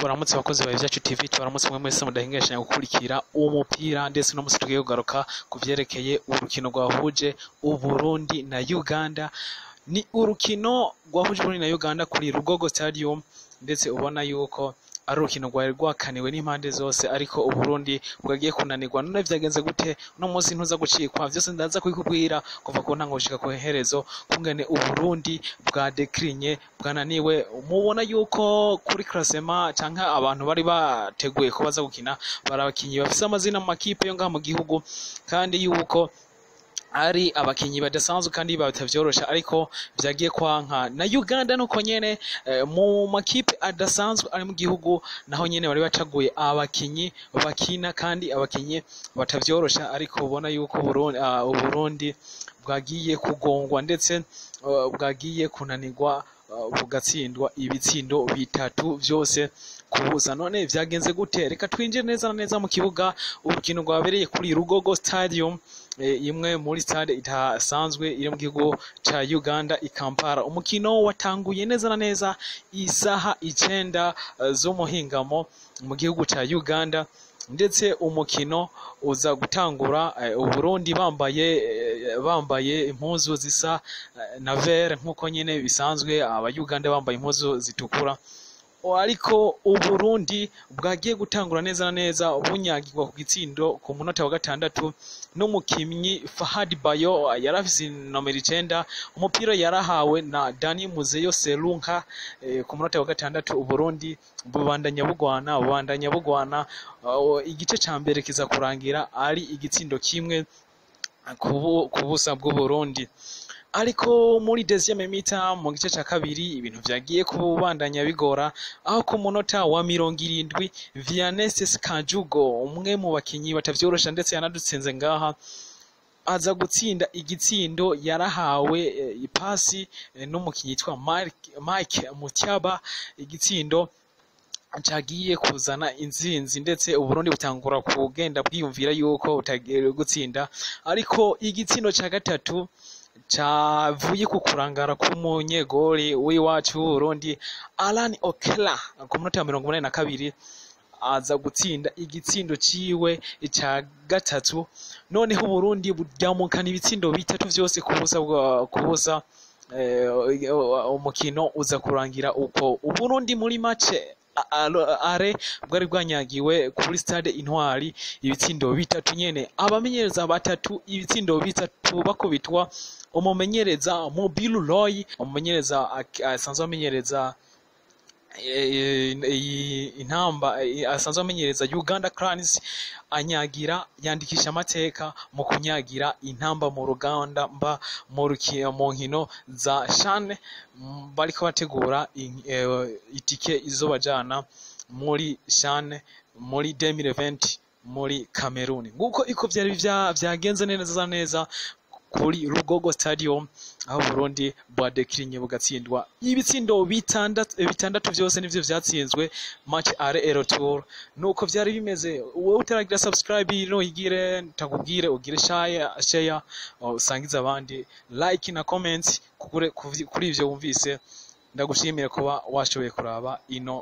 Tubaramutse abakozi ba Ivyacu TV, tubaramutse mwe mwese mudahengeshanya gukurikira umupira. Ndetse no musi tugiye kugaruka ku vyerekeye urukino rwahuje Uburundi na Uganda. Ni urukino rwahuje Uburundi na Uganda kuri Lugogo Stadium, ndetse ubona yuko ari urukino rwari rwakaniwe n'impande zose, ariko Uburundi bwagiye kunanirwa. None vyagenze gute? Uno munsi ntuza gucikwa, vyose ndaza kubikubwira kuva ku ntango gushika ku herezo, kungene Uburundi bwa dekrinye, bwananiwe. Mubona yuko kuri classement canke abantu bari bateguye ko baza gukina bari abakinyi bafise amazina mu makipe yo ngaha mu gihugu, kandi yuko ari abakinyi badasanzwe kandi batavyorosha, ariko vyagiye kwanka. Na Uganda nuko nyene, mu makipe adasanzwe ari mu gihugu naho nyene bari bacaguye abakinyi bakina kandi abakinyi batavyorosha, ariko ubona yuko Uburundi bwagiye kugongwa, ndetse bwagiye kunanirwa, bugatsindwa ibitsindo bitatu vyose kubuza. None vyagenze gute? Reka twinjire neza na neza mu kibuga. Urukino rwabereye kuri Lugogo Stadium, imwe muri stade itasanzwe iri mu gihugu ca Uganda i Kampala. Umukino watanguye neza na neza isaha 9 z'umuhingamo mu gihugu ca Uganda, ndetse umukino uza gutangura Uburundi bambaye impuzu zisa na vert nkuko nyene bisanzwe, aba Uganda bambaye impuzu zitukura. Ariko Uburundi bwagiye gutangura neza na neza bunyagirwa ku gitsindo ku munota wa 6 n'umukinyi Fahad Bayo, yarafise nomero 9. Umupira yarahawe na Dani Muzeyo Serunka. Ku munota wa 6 Uburundi bubandanya bugwana, bubandanya bugwana. Igice ca mbere kiza kurangira ari igitsindo kimwe ku busa bw'Uburundi. Ariko muri deuxième mi-temps, mu gice ca kabiri, ibintu vyagiye kubandanya bigora, aho ku munota wa 70 Vianney Kajugo, umwe mu bakinyi batavyorosha ndetse yanadutsinze ngaha, aza gutsinda igitsindo. Yarahawe ipasi n'umukinyi yitwa Mike Mutyaba, igitsindo cagiye kuzana inzinzi, ndetse Uburundi butangura kugenda bwiyumvira yuko butagiye gutsinda. Ariko igitsindo ca gatatu cavuye ku kurangara k'umunyegori w'iwacu w'Uburundi Alan Okela. Ku munota wa 82 aza gutsinda igitsindo ciwe ca gatatu. Noneho Uburundi buryamukana ibitsindo bitatu vyose ku busa. Umukino uza kurangira uko. Uburundi muri match aller bwari bwanyagiwe kuri stade Intwari ibitsindo bitatu nyene, abamenyereza batatu ibitsindo bitatu bakubitwa. Umumenyereza Mubilu Roy, umumenyereza asanzwe amenyereza intamba, asanzwe amenyereza Uganda Cranes, anyagira, yandikisha amateka mu kunyagira intamba mu ruganda mba mu nkino za CHAN. Bariko bategura itike izobajana muri CHAN muri 2020 muri Cameroon. Nguko iko vyari vyagenze neza neza kuri Lugogo Stadium, aho Burundi bwadekirinye bugatsindwa ibitsindo bitandatu vyose nivyo vyatsinzwe match aller et retour. Nuko vyari bimeze. Wowe utaragira subscribe, nuyigire, ntakubwire ugire share, usangize abandi, like na comment kuri ivyo wumvise. Ndagushimire kuba washoboye kuraba ino.